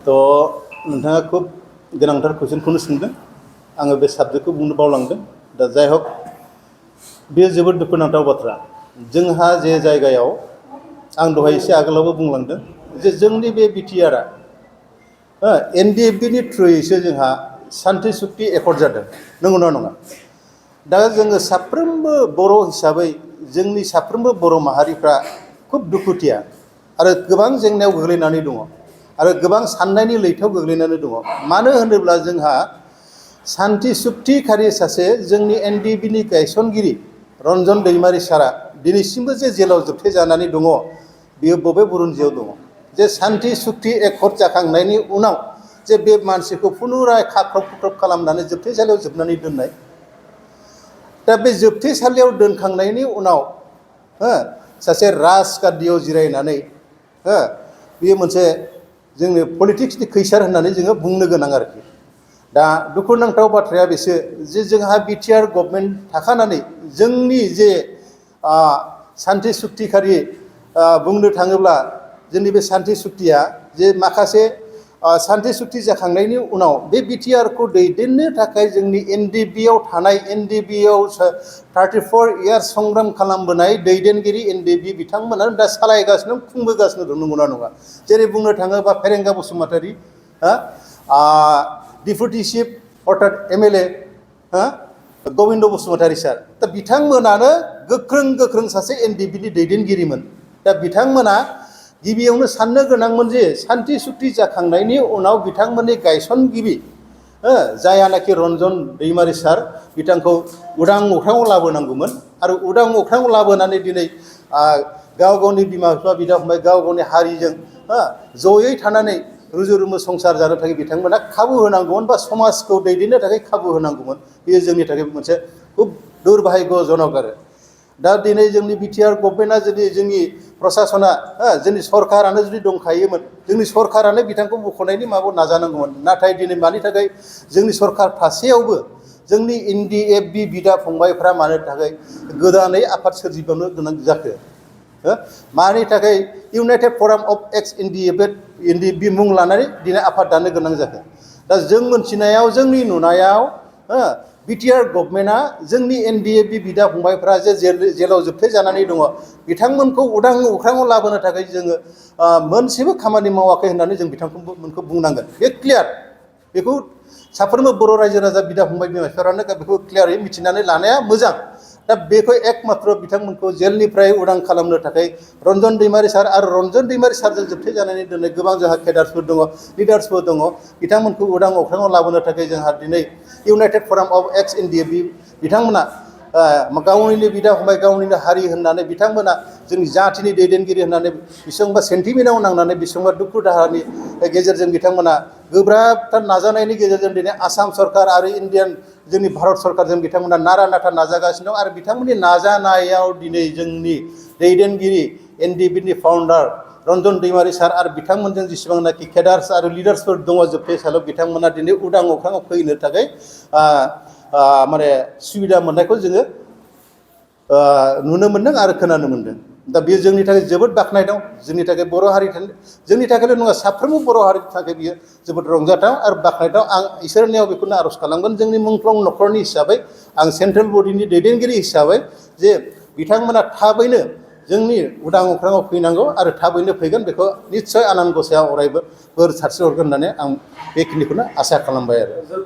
तो नोंथाङा खूब गोनांथार कुइसनखौनो सोंदों। आङो बे साबजेक्टखौ बुंनो बावलांदों। दा जाय हक बेयो जोबोद दुखुनांथाव बाथ्रा। जोंहा जे जायगायाव आं दहाय एसे आगोलावबो बुंलांदों जे जोंनि बे बिटिआरआ एनडिएफबि नि थ्रुयैसो जोंहा शान्ति चुक्ति एकर्ड जादों। नंगौना नङा? दा जोङो साफ्रोमबो बर' हिसाबै जोंनि साफ्रोमबो बर' माहारिफ्रा खूब दुखुथिया आरो गोबां जेंनायाव गोग्लैनानै दङ आरो गोबां साननायनि लैथोआव गोग्लैनानै दङ। मानो होनोब्ला जोंहा शान्ति चुक्तिखारि सासे जोंनि एनडिएफबि नि गायसनगिरि रन्जन दैमारि सारा दिनैसिमबो जे जेलाव जोबथेजानानै दङ, बियो बबे बुरुन्जियाव दङ। जे शान्ति चुक्ति एकर्ड जाखांनायनि उनाव जे बे मानसिखौ पुनराय खाख्रब खुख्रब खालामनानै जोबथेसालियाव जोबनानै दोननाय। दा बे जोबथेसालियाव दोनखांनायनि उनाव सासे राजगादियाव जिरायनानै बेयो मोनसे जोंनि पलिटिक्सनि खैसार होननानै जोङो बुंनो गोनां आरोखि। दा दुखुनांथाव बाथ्राया बेसो जे जोंहा बिटिआर गभर्नमेन्ट थाखानानै जोंनि जे शान्ति चुक्तिखारि बुंनो थाङोब्ला जोंनि बे शान्ति चुक्तिया जे माखासे शान्ति चुक्ति जाखांनायनि उनाव बे बिटिआरखौ दैदेननो थाखाय जोंनि एनडिएफबिआव थानाय एनडिएफबिआव 34 इयार्स संग्राम खालामबोनाय दैदेनगिरि एनडिएफबि बिथांमोनानो दा सालायगासिनो खुंबोगासिनो दं। नंगौना नङा? जेरै बुंनो थाङोबा फेरेंगा बसुमतारी, डिपुटि चिफ अर्थात एमएलए गबिन्द बसुमतारी सार। दा बिथांमोनानो गोख्रों सासे एनडिएफबि नि दैदेनगिरिमोन। दा बिथांमोना गिबियावनो साननो गोनांमोन जे शान्ति चुक्ति जाखांनायनि उनाव बिथांमोननि गायसनगिरि जायानाखि रन्जन दैमारि सार, बिथांखौ उदां अख्राङाव लाबोनांगौमोन आरो उदां अख्राङाव लाबोनानै दिनै गाव गावनि बिमा बिफा बिदा फंबाय गाव गावनि हारिजों जयै थानानै रुजु रुमु संसार जानो थाखाय बिथांमोना खाबु होनांगौमोन बा समाजखौ दैदेननो थाखाय खाबु होनांगौमोन। बेयो जोंनि थाखाय मोनसे खुब दुर्भाग्यजनक आरो। दा दिनै जोंनि बिटिआर गभर्नमेन्टआ जुदि जोंनि प्रसासना जोंनि सरकारानो जुदि दंखायोमोन, जोंनि सरकारानो बिथांखौ बख'नायनि माबायाव नाजानांगौमोन। नाथाय दिनै मानि थाखाय जोंनि सरकार थासेयावबो जोंनि एनडिएफबि बिदा फंबायफ्रा मानो थाखाय गोदानै आफाद सोरजिबावनो गोनां जाखो? मानि थाखाय इउनाइटेड फराम अफ एक्स एनडिएफबि मुं लानानै दिनै आफाद दानो गोनां जाखो? दा जों मोनथिनायाव जोंनि नुनायाव बिटिआर गभर्नमेन्टआ जोंनि एनडिएफबि बिदा फंबायफ्रा जे जेलाव जोबथेजानानै दङ, बिथांमोनखौ उदां अख्राङाव लाबोनो थाखाय जोङो मोनसेबो खामानि मावाखै होननानै जों बिथांमोनखौ बुंनांगोन। बे क्लियार। बेखौ साफ्रोमबो बर' रायजो राजा बिदा फंबाय बिमा बिफाफ्रानो बेखौ क्लियारै मिथिनानै लानाया मोजां। दा बेखौ एकमात्र बिथांमोनखौ जेलनिफ्राय उदां खालामनो थाखाय रन्जन दैमारि सार आरो रन्जन दैमारि सारजों जोबथेजानानै दोननाय गोबां जोंहा केडार्सफोर दङ, लिडार्सफोर दङ, बिथांमोनखौ उदां अख्राङाव लाबोनो थाखाय जोंहा दिनै इउनाइटेड फराम अफ एक्स एनडिएफबि बिथांमोना गावनिनो बिदा फंबाय गावनिनो हारि होननानै बिथांमोना जोंनि जाथिनि दैदेनगिरि होननानै बेसेबांबा सेन्टिमेन्टआव नांनानै बेसेबांबा दुखु दाहानि गेजेरजों बिथांमोना गोब्राबथार नाजानायनि गेजेरजों दिनै आसाम सरकार आरो इन्डियान जोंनि भारत सरकारजों बिथांमोना नारा नाथा नाजागासिनो दं। आरो बिथांमोननि नाजानायाव दिनै जोंनि दैदेनगिरि एनडिएफबि नि फाउन्डार रन्जन दैमारि सार आरो बिथांमोनजों जेसेबांनाखि केडार्स आरो लिडार्सफोर दङ जोबथेसालियाव, बिथांमोना दिनै उदां अख्राङाव फैनो थाखाय माने सुबिदा मोननायखौ जोङो नुनो मोनदों आरो खोनानो मोनदों। दा बेयो जोंनि थाखाय जोबोद बाख्नायथाव। जोंनि थाखाय बर' हारि, जोंनि थाखायल' नङा साफ्रोमबो बर' हारिनि थाखाय बियो जोबोद रंजाथाव आरो बाख्नायथाव। आं इसोरनियाव बेखौनो आर'ज खालामगोन जोंनि मुंख्लं न'खरनि हिसाबै, आं सेन्ट्रेल बडिनि दैदेनगिरि हिसाबै, जे बिथांमोना थाबैनो जोंनि उदां अख्राङाव फैनांगौ आरो थाबैनो फैगोन। बेखौ निस्सय आनान गसाइआ अरायबो बोर सारस्रि हरगोन होननानै आं बेखिनिखौनो आसा खालामबाय आरो।